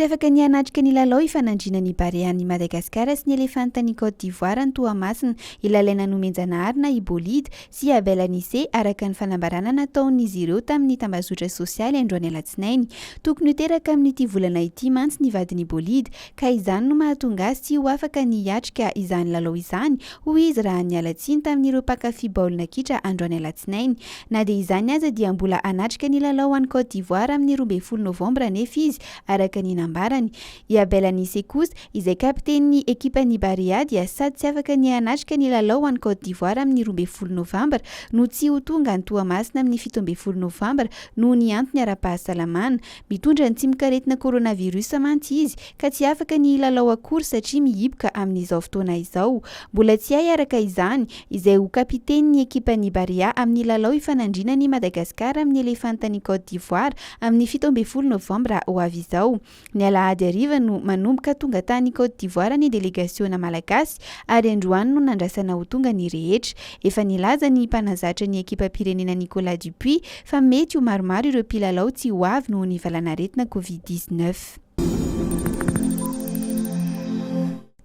Tsy afaka ny hanatrika ny lalao hifanandrinan'ny Barean'i Madagasikara sy ny Elefantan'i Côte d'Ivoire any Toamasina i Lalaina Nomenjanahary na i Bolida sy i Abel Anissé araka ny fanambarana nataon'izy ireo tamin'ny tambazotra sosialy androany alatsinainy. Tokony ho teraka amin'ity volana ity mantsy ny vadin'i Bolida ka izany no mahatonga azy tsy ho afaka ny hiatrika izany lalao izany hoy izy raha niala tsiny tamin'ireo mpankafy baolina kitra androany alatsinainy. Na dia izany aza dia mbola hanatrika ny lalao any Côte d'Ivoire amin'ny 12 novambra anefa izy, araka ny nambarany. I Abel Anissé kosa, izay kapitenin'ny ekipan'ny Barea dia sady tsy afaka ny hanatrika ny lalao any Côte d'Ivoire amin'ny 12 novambra no tsy ho tonga any Toamasina amin'ny 17 novambra noho ny antony ara-pahasalamana. Mitondra ny tsimokaretina coronavirus mantsy izy ka tsy afaka ny hilalao akory satria mihiboka amin'izao fotoana izao. Mbola tsy hay araka izany izay ho kapitenin'ny ekipan'ny Barea amin'ny lalao hifanandrinan'i Madagasikara amin'ny Elefantan'i Côte d'Ivoire amin'ny 17 novambra ho avy izao. Ny alahady hariva no manomboka tonga tany Côte d'Ivoire ny delegasiona malagasy ary androany no nandrasana ho tonga ny rehetra. Efa nilaza ny mpanazatra ny ekipam-pirenena Nicolas Dupuis fa mety ho maromaro ireo mpilalao tsy ho avy noho ny valanaretina Covid 19.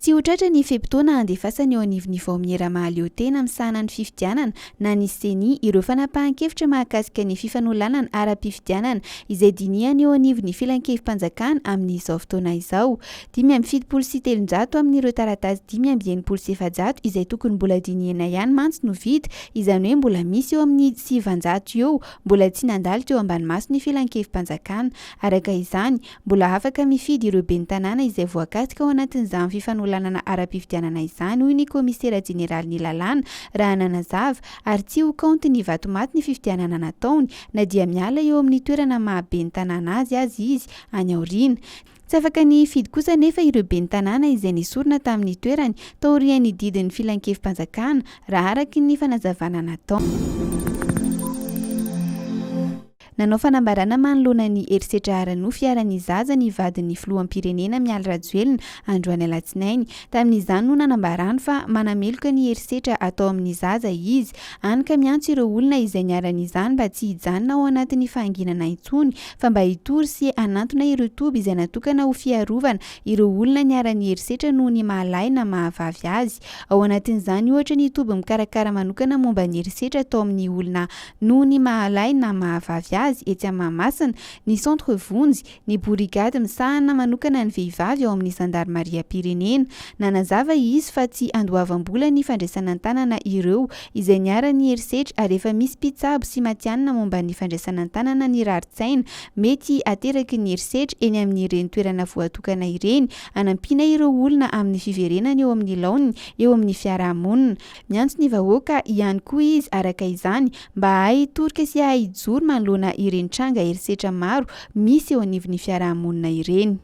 Tsy ho tratra ny fe-potoana handefasana eo anivon'ny Vaomiera mahaleotena misahana ny fifidianana na ny Ceni ireo fanapahan-kevitra mahakasika ny fifanolanana ara-pifidianana izay dinihana eo anivon'ny Filankevi-panjakana amin'izao fotoana izao. 375 amin'ireo taratasy 465 izay tokony mbola dinihina ihany mantsy no vita, izany hoe mbola misy eo amin'ny 900 eo mbola tsy nandalo teo ambany mason'ny Filankevi-panjakana. Araka izany, mbola afaka mifidy ireo ben'ny tanàna izay voakasika ao anatin'izany fifanolanana ara-pifidianana izany, hoy ny kaomisera jeneralin'ny lalàna raha nanazava, ary tsy ho kaonty ny vato maty ny fifidianana nataony na dia miala eo amin'ny toerana maha ben'ny tanàna azy aza izy any aoriana. Tsy afaka ny hifidy kosa anefa ireo ben'ny tanàna izay nesorina tamin'ny toerany taorian'ny didin'ny filankevi-panjakana, raha araka ny fanazavana nataony. Nanao fanambarana manoloana ny herisetra ara-nofo iharan'ny zaza ny vadin'ny filoham-pirenena Mialy Rajoelina androany alatsinainy. Tamin'izany no nanambarany fa manameloka ny herisetra atao amin'ny zaza izy, hany ka miantso ireo olona izay niharan'izany mba tsy hijanona ao anatin'ny fahanginana intsony fa mba hitory sy hanantona ireo toby izay natokana ho fiarovana ireo olona niharan'ny herisetra noho ny maha lahy na maha vavy azy. Ao anatin'izany ohatra ny toby mikarakara manokana momba ny herisetra atao amin'ny olona Noho ny maha lahy na maha vavy azy etsy Mahamasina, ny Centre Vonjy, ny borigady misahana manokana ny vehivavy ao amin'ny zandarimariam-pirenena. Nanazava izy fa tsy andoavam-bola ny fandraisana an-tanana ireo izay niharan'ny herisetra ary efa misy mpitsabo sy matihanina momba ny fandraisana an-tanana ny rarin-tsaina mety ateraky ny herisetra eny amin'ireny toerana voatokana ireny hanampiana ireo olona amin'ny fiverenany eo amin'ny laoniny eo amin'ny fiarahamonina. Miantso ny vahoaka ihany koa izy araka izany mba hahay hitorika sy hahay hijoro manoloana ireny tranga herisetra maro misy eo anivon'ny fiarahamonina ireny.